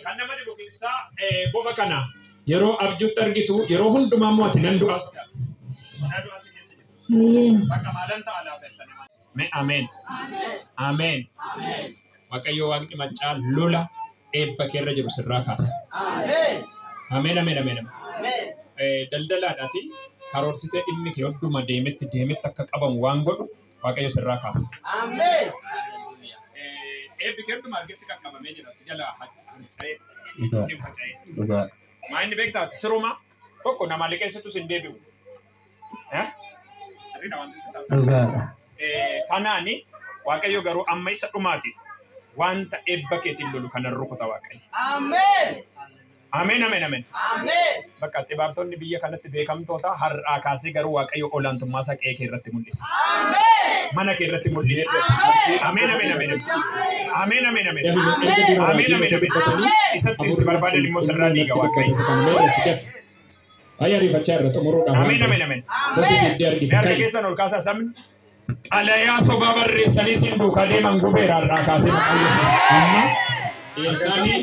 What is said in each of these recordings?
Kan nama dhibu keessaa bofa kana yeroo abjuutti argitu yeroo hundumaa immoo ati nan du'aa sodaata. Sodaa du'aa si keessa jira. Bakka maalan ta'a laata jettanii. Mee ameen. Ameen. Waaqayyo waaqni maccaa lola eebba keerra jiru sirraa kaasa. Ameen ameen ameen. Daldalaadhaati karoorsitee dhimmi kee hunduma deemetti deemetti akka qabamu waan godhu Waaqayyo sirraa kaasa. Eebbi kee hunduma argetti qaqqabamee jira. Si jala harca'ee yookiin faca'ee. Maa inni beektaati siruma tokko nama liqeessitus hin deebi'u. Sirriidha wanti si taasisan. Kanaani Waaqayyo garuu amma isa dhumaatiif wanta eebba keetiin lolu kanan rukuta Waaqayyo. Ameen ameen ameen. Bakka xibaartonni biyya kanatti beekamtoota har'aa kaasee garuu Waaqayyo olaantummaa isaa qe'ee kee irratti mul'isa. Mana kee irratti mul'isa. Ameen ameen ameen. Ameen ameen ameen. Ameen ameen ameen. Isatti si barbaadan immoo sirraa diiga Waaqayyo. Ayya ariifachaa irra xumuruudhaaf. Ameen ameen ameen. Bofti si iddee argite. Mee harka keessan ol kaasaa sabni. Xalayaa sobaa barreessanii siin duukaa deeman gubeera har'aa kaasee maqaa Yesuus. Amma Eelsaanii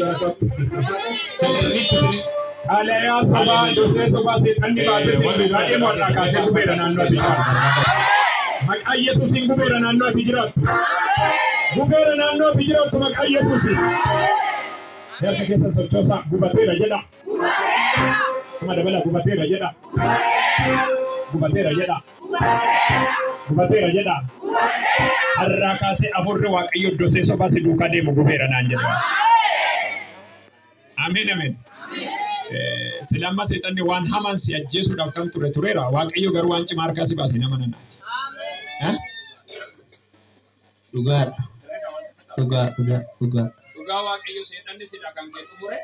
Sirriitti sirriitti. Xalayaa sobaa dosee sobaa seexanni baatee siin duukaa deemu har'aa kaasee gubeera naannoo ati jiraattu. Maqaa Yesuusiin gubeera naannoo ati jiraattu. Gubeera naannoo ati jiraattu maqaa Yesuusiin. Harka keessan sochoosaa gubateera jedha. Kuma dabala gubateera jedha. Gubateera jedha. Gubateera jedha. Har'aa kaasee afurri Waaqayyo dosee sobaa si duukaa deemu gubeera naan jedha. Ameen ameen. Sila amma seexanni waan hamaan si ajjeesuudhaaf kan ture tureera. Waaqayyo garuu waan cimaa harkaa si baase nama nana. Dhugaadha. Dhugaa dhugaa dhugaa. Dhugaa Waaqayyo seexanni sidha kan kee xumure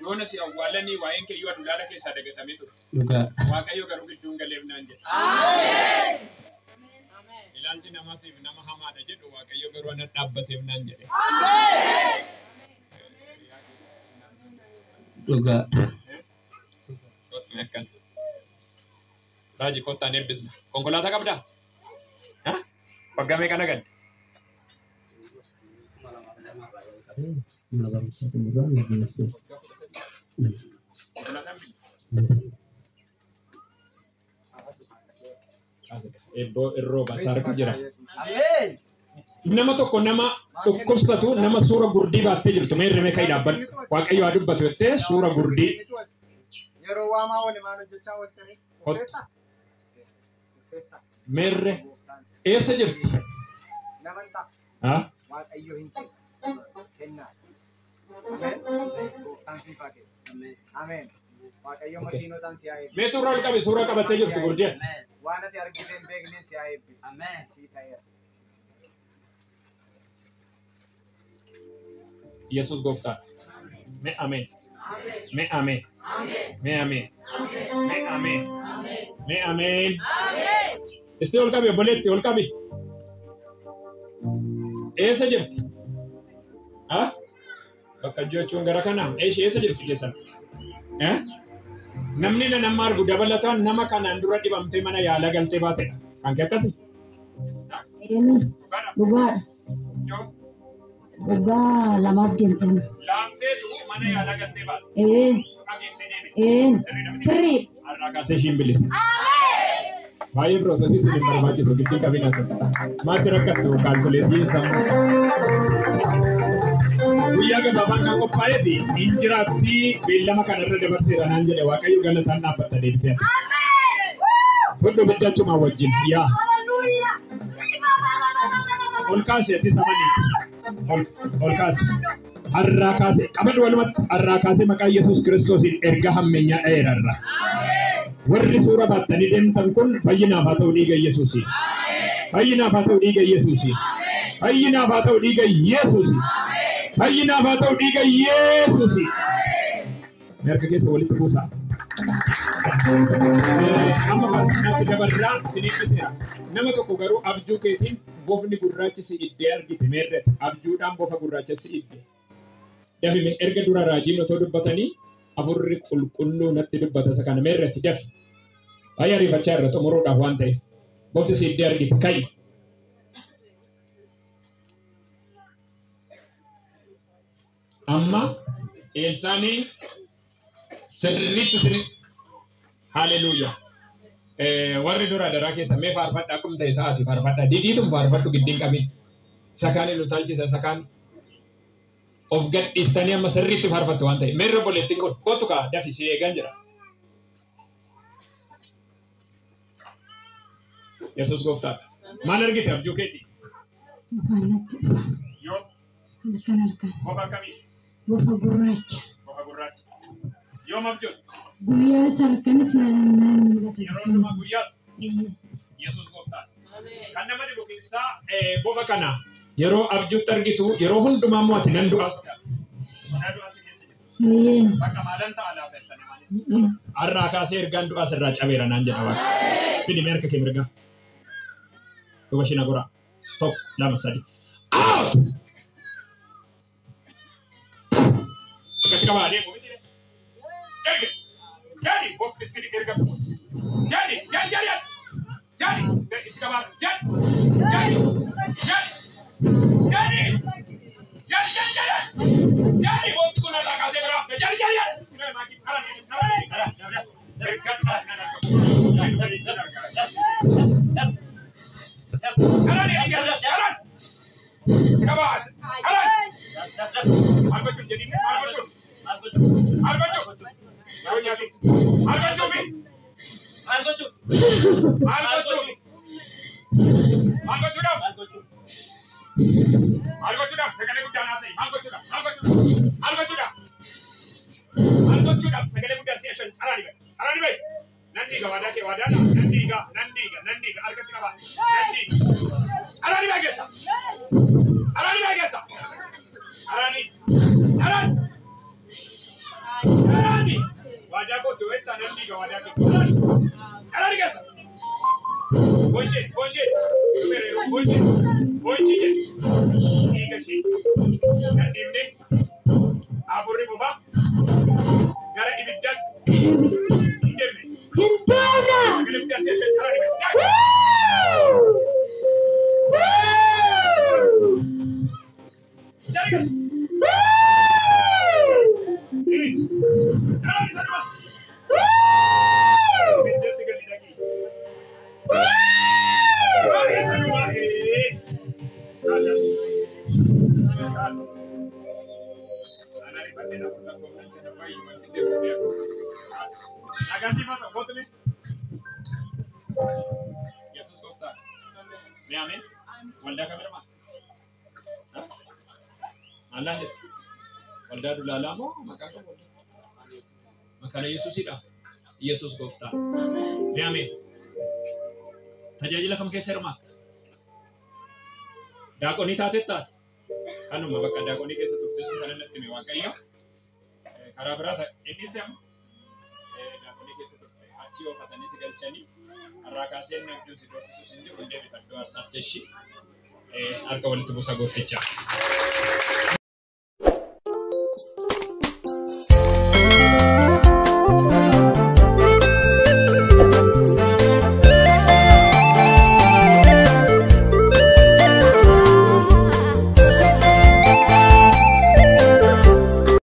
yoona si awwaalanii waa'een kee iyyuu adulaala keessaa dagatamee ture. Dhugaa. Waaqayyo garuu gidduun galeef naan jedha. Ilaalchi namaa siif nama hamaadha jedhu Waaqayyo garuu ana dhaabbateef naan jedhe. Dhugaa. Akkana. Raaji kottaan eebbisna. Konkolaataa qabdaa? Waggaa meeqa nagadde? Mana barumsaa xumuraa na geesse. Konkolaataan biyya. Eebboo irroo baasaa harka jira. Nama tokko nama dhukkubsatu nama suura gurdii baattee jirtu meerre meeqa dhaabbadhu. Waaqayyo haa dubbatu jettee suura gurdii. Yeroo waamaa wali maal hojjechaa ooltanii? Kottu. Meerre eessa jirti? Naman ta'a. Waaqayyo hin ta'e. Kennaa. Ameen. Gooftaan siif haa kennu. Ameen. Waaqayyo makiinotaan si haa eebbisu. Mee suura ol qabi suura qabattee jirtu gurdii as. Waan ati argite hin beekneen si haa eebbisu. Sii ta'eera. Yesuus gooftaa. Mee ameen. Mee ameen. Mee ameen. Mee ameen. Mee ameen. Isti ol qabi obboleetti ol qabi. Eessa jirti? Bakka jechuun gara kanaa. Eeshi eessa jirti keessan? Namni na nama argu dabalataan nama kanaan dura dhibamtee mana yaalaa galtee baatedha. Kan kee akkasii? Dhugaadha. Dhugaa lamaaf deemte. Laamteetu mana yaalaa galtee baate. Dhageessee deebite. Sirrii. Har'aa kaasee ishiin bilisa. Baay'ee piroosesii isin hin barbaachisu gidduu qabina sun. Maatti rakkattu kaalkuleetiin sammuu. Guyyaa gabaabaan kan qophaa'ee fi injiraatti beellama kanarra dabarseera naan jedhe Waaqayyo galataan dhaabbatta deebitee. Fudhu biddachumaa wajjin yaa. Ol kaase atis amanii. Ol kaase. Har'aa kaase qabadhu walumatti har'aa kaase maqaa Yesuus Kiristoosiin erga hammeenyaa dheerarra. Warri suura baattanii deemtan kun fayyinaaf haa ta'u dhiiga Yesuusiin. Fayyinaaf haa ta'u dhiiga Yesuusiin. Fayyinaaf haa ta'u dhiiga Yesuusiin. Fayyinaaf haa ta'u dhiiga Yesuusiin. Harka keessa walitti buusaa. Amma fakkeenyaatti dabarraa isiniif dhiseera. Nama tokko garuu abjuu keetiin bofni gurraachi si iddee argite meerretti abjuudhaan bofa gurraacha si idde. Dafime erga dura raajiin otoo dubbatanii afurri qulqulluu natti dubbata isa kana meerretti dafi. Baay'ee ariifachaa irra xumuruudhaaf waan ta'eef bofti si iddee argite ka'i. Amma Eelsaanii sirriitti sirri. Haleluuyaa. Warri dura daraa keessa mee faarfadha akkuma ta'e taa'ati faarfadha. Didiitum faarfadhu giddiin qabin. Isa kaan nu taalchisa isa kaan of gadhiistanii amma sirriitti faarfattu waan ta'e. Meerra obboleettiin kun kootu kaa dafi si eegan jira. Yesuus gooftaadha. Maal argite abjuu keetii? Bofaan natti dhufa. Yoo Halkan halkan. bofa akkamii? Bofa gurraacha. Bofa gurraacha. Yoom abjuun? Guyyaas halkanis naan mul'ata. Yeroo hundumaa guyyaas Yesuus gooftaadha. Kan nama dhibu keessaa bofa kana yeroo abjuutti argitu yeroo hundumaa immoo ati nan du'aa sodaata. Sodaa du'aa si keessa jira. Bakka maalan ta'a laata jettanii maalis? Har'aa kaasee ergaan du'aa sirraa cabeera naan jedha waaqa. Fidi mee harka kee mirgaa. Duuba ishee na goraa. 1, 2, 3. Out! Akkatti qabaa adeemu miti. Jalqis! Jali! Bofti itti erga. Jali! Jali! Jali! Jali! Itti qabaa. Jali! Jali! Jali! Jali! Jali! Jali! Jali! Jali! Bofti kun irraa kaasee biraa. Jali! Jali! Jali! Hin deemna! Waldaa Dulaalaa moo maqaa qabu? Maqaan Yesuusidha. Yesuus gooftaa. Mee ameen. Tajaajila kam keessa hirmaatta? Daaqonii taatetti taate? Kanuma bakka daaqonii keessa turte sun kan natti hime Waaqayyo. Karaa biraa innis amma daaqonii keessa turte achi oofatanii si galchanii har'aa kaasee inni abjuun si doorsisuus hin jiru hin deebitu iddoo aarsaatti ishii harka walitti buusa gooftichaa.